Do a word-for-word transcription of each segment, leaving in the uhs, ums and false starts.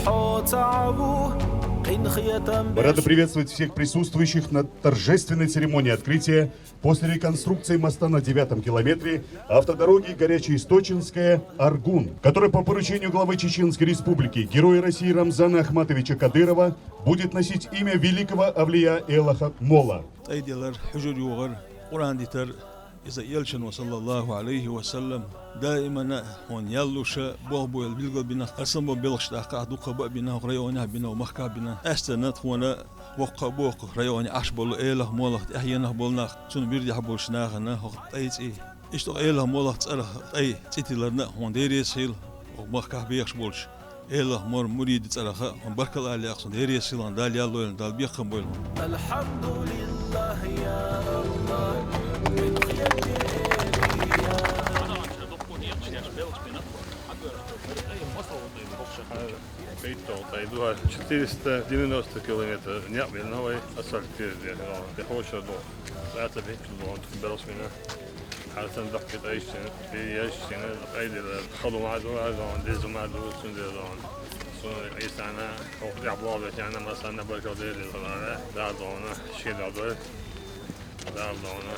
Хьо ца Ӏаву, кхин хетам Мы рады беш. приветствовать всех присутствующих на торжественной церемонии открытия после реконструкции моста на девятом километре автодороги Горячеисточинская — Аргун, который по поручению главы Чеченской Республики, Героя России Рамзана Ахматовича Кадырова, будет носить имя великого авлия Элаха Мола. ТӀайделар, хьужур югӀар, Къуръан дитар, иза элчано, саллаллаху Ӏалайхи ва саллам, даимана хьона яллуша болх бойла билгал бина, хасам бо белхаш даккха, дукха ба бина, хӀокху районехь бина, махкахь бина. Астана тхона воккха а боху районе Ӏаш болу Элах молах тӀаьхьенах болу нах, цунна вирдехь болуш нахана хӀокху тӀай цӀий. Иштта Элах молах цӀарах тӀай цӀи тиларна хьуна дерес хила, хӀокху махкахь бехаш болчу Элах мор муриди цӀараха хьуна баркалла аьлла яхсун дерес хилан Дала яллойла, Дала бекхам бойла. الحمد لله يا الله. Четыреста девяносто километр некъ бина вай асфальт кирде. Тхо ша до. Цаца беккхи до белш бина. Хьарсан даккхи тӀайшина, бе яшшина, къайдира, халу ма ду, а зон, дезу ма ду, сун де зон. Сун Исана, хӀокху тӀехь боху бетана, масанна баркал дели, да зона, шина дой. Да зона,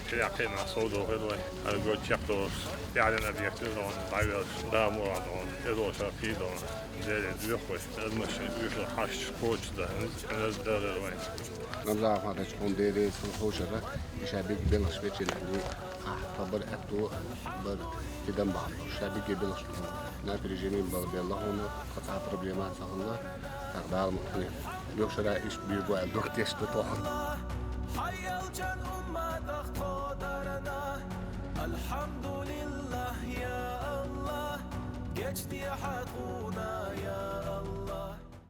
кхиа кхина сов дохир вай. Хьара го чекхдолуш, тӀаьхьаран объект зона, дӀавелаш, да мура зона, эзоша кхий зона. Дели дуьххой, аз машин уьйхла хьашт кочу да, аз дара вай. Рамзан Ахматович, хьуна деррис хьошара, иша биг белхаш вечерахь, ахь хабар аьтту, бар кидам бахьа, ша биг белхаш, напряжение бала белла хьуна, кхаца проблема ца хилла, так Дала ма хьуна. Юхшара иш бир бу аьлла, дух тешна тохна. Хьайялчан умматах тходарна, алхьамдулиллах, я Аллах, гечде хьан тхуна.